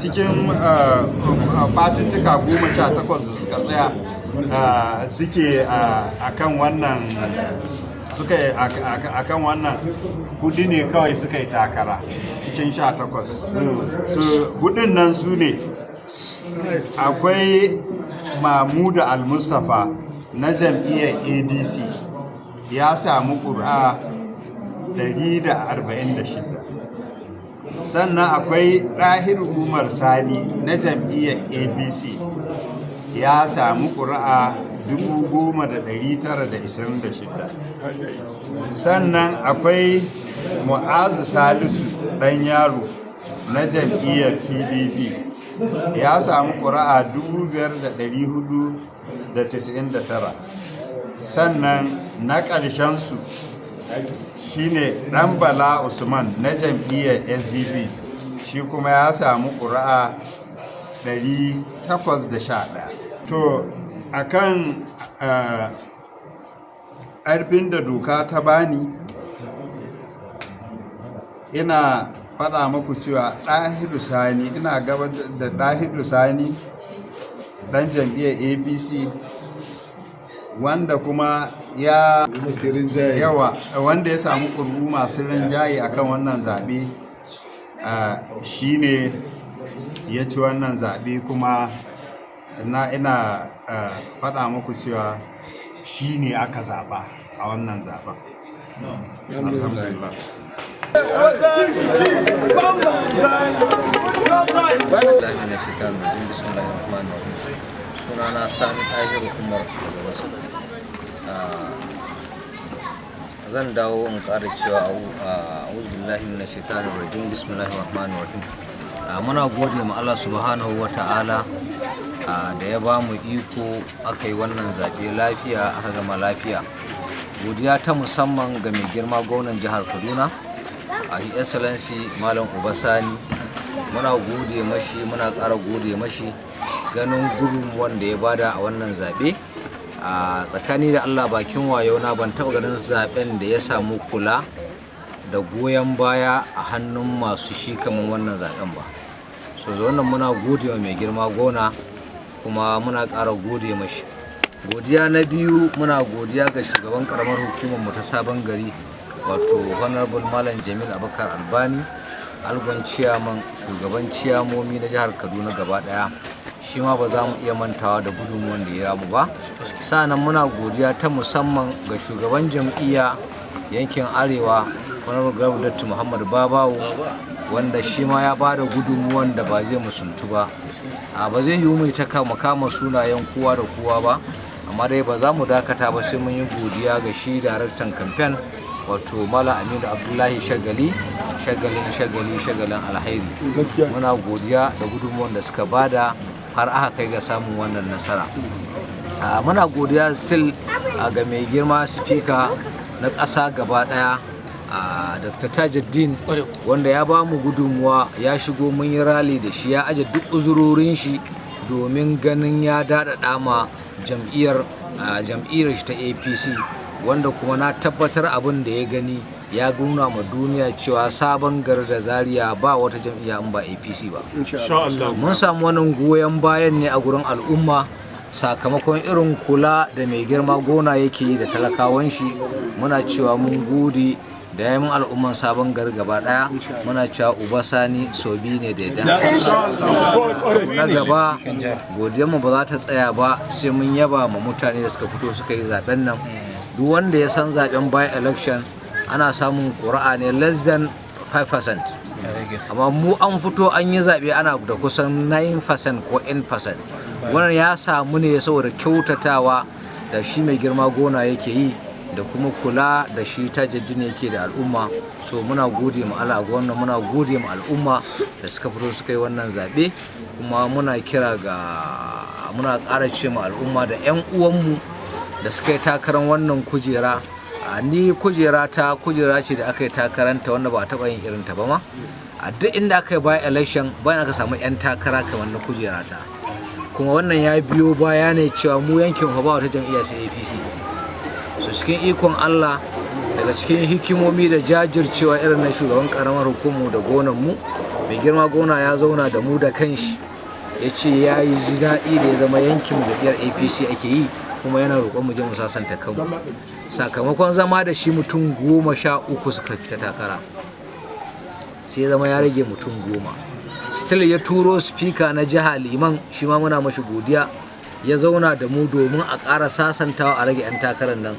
cikin fatuttuka 18 da suka tsaya, suke a kan wannan, suka yi a kan wannan, hudu ne kawai suka yi takara cikin 18. So hudun nan su ne: akwai Mamuda Almustapha na jam'iyyar ADC, ya samu ƙuri'a 146. Sannan akwai Ɗahiru Umar Sani na jam'iyyar APC, ya samu ƙuri'a 10,926. Sannan akwai Mu'azu Salisu Ɗan Yaro na jam'iyyar PDP, ya samu ƙuri'a 5,499. Sannan na ƙarshensu shine Ɗan Bala Usman na jam'iyyar SDP, shi kuma ya samu ƙuri'a 811. To, akan ƙarfin da doka ta bani, ina faɗa muku cewa Ɗahiru Sani, ina gabatar da Ɗahiru Sani, ɗan jam'iyyar APC, wanda kuma ya yawa, wanda ya samu ƙuri'u masu rinjaye akan wannan zaɓe, shine ya ci wannan zaɓe. Kuma ina faɗa muku cewa shi ne aka zaɓa a wannan zaɓen. Alhamdulillah. Billahi minash shaitanir rajim. Bismillahir rahmanir rahim. Sunana Sani Tahiru Umar daga Wasu. Zan dawo in ƙara cewa a'udhu billahi minash shaitanir rajim. Bismillahir rahmanir rahim. Muna gode ma Allah Subhanahu wa Ta'ala da ya ba mu iko aka yi wannan zaɓe lafiya, aka gama lafiya. Godiya ta musamman ga mai girma gwamnan jihar Kaduna, a His Excellency Malam Uba Sani. Muna gode mashi, muna ƙara gode mashi ganin gudunmuwan da ya bada a wannan zaɓe. A tsakani da Allah, bakin wayo na, ban taɓa ganin zaɓen da ya samu kula da goyon baya a hannun masu shi kamar wannan zaɓen ba. So wannan muna gode wa mai girma gwamna, kuma muna ƙara gode mashi. Godiya na biyu, muna godiya ga shugaban karamar hukumar mu ta Sabon Gari, wato Honorable Malam Jamil Abubakar Albani Algon, ciyaman, shugaban ciyamomi na jihar Kaduna gaba daya. Shi ma ba za mu iya mantawa da gudunmuwan da ya mu ba. Sa'annan muna godiya ta musamman ga shugaban jam'iyya yankin Arewa, Honorable Dr. Muhammad Babawo, wanda shi ma ya ba da gudunmuwan da ba zai musuntu ba. A ba zai yi mu ta kama kama sunayen kowa da kowa ba, amma dai ba za mu dakata ba sai mun yi godiya ga shi daraktan kamfen, wato Malam Aminu Abdullahi Shagali, shagalin shagali, shagalin alhairi. Muna godiya da gudunmuwan da suka bada har aka kai ga samun wannan nasara. Muna godiya still ga mai girma Speaker na ƙasa gaba ɗaya, Dr. Tajuddin, wanda ya ba mu gudunmuwa, ya shigo mun yi rally da shi, ya aje duk uzurorin shi domin ganin ya daɗaɗa ma jam'iyyar shi ta APC, wanda kuma na tabbatar abin da ya gani ya nuna ma duniya cewa Sabon Gari da Zaria ba wata jam'iyya in ba APC ba. Mun samu wannan goyon bayan ne a gurin al'umma sakamakon irin kula da mai girma gwamna yake yi da talakawan shi. Muna cewa mun gode da yamin al'umman Sabon Gari gaba daya. Muna cewa Uba Sani sobi ne da yadda na gaba. Godiyarmu ba za ta tsaya ba sai mun yaba ma mutane da suka fito suka yi zaben nan. Duk wanda ya san zaben by election, ana samun ƙuri'a ne less than 5%, amma mu an fito an yi zaɓe ana da kusan 9% ko 8%. Wannan ya samu ne saboda kyautatawa da shi mai girma gwamna yake yi da kuma kula da shi Tajuddin yake da al'umma. So muna gode ma Allah gwamna, muna gode ma al'umma da suka fito suka yi wannan zaɓe. Kuma muna kira ga, muna ƙara ce ma al'umma da 'yan uwanmu da suka yi takarar wannan kujera. A ni kujera ta, kujera ce da aka yi takaranta wanda ba a taɓa yin irinta ba ma. A duk inda aka yi by election, bayan aka samu 'yan takara kamar na kujera ta. Kuma wannan ya biyo baya ne cewa mu yankin ba wata jam'iyya sai APC. So cikin ikon Allah Daga cikin hikimomi da jajircewa irin na shugaban karamar hukumar da gonan mu, mai girma gona, ya zauna da mu da kanshi, ya ce ya yi ji daɗi da ya zama yankin jam'iyyar APC ake yi, kuma yana roƙon mu je mu sasanta kanmu. Sakamakon zama da shi, mutum 13 suka fita takara, sai ya zama ya rage mutum 10. Still ya turo speaker na jiha, Liman, shi ma muna mashi godiya, ya zauna da mu domin a ƙara sasantawa a rage 'yan takarar nan.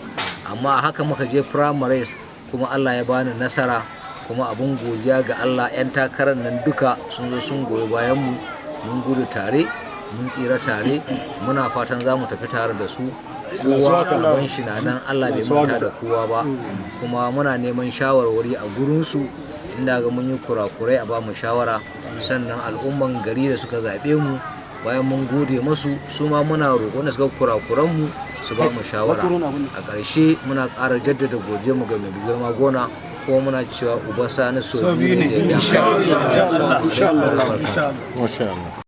Amma a haka muka je primaries, kuma Allah ya bani nasara. Kuma abun godiya ga Allah, 'yan takarar nan duka sun zo sun goyi bayan mu. Mun gudu tare, mun tsira tare. Muna fatan za mu tafi tare da su. Kowa gaban shi na nan, Allah bai manta da kowa ba. Kuma muna neman shawarwari a gurinsu, inda ga mun yi kurakurai a ba mu shawara. Sannan al'umman gari da suka zaɓe mu, bayan mun gode masu, su ma muna roƙon da suka kurakuran mu su ba mu shawara. A ƙarshe muna ƙara jaddada godiyarmu ga mai girma gona, kuma muna cewa Uba Sani so biyu ne. Insha Allah, insha Allah. Masha Allah.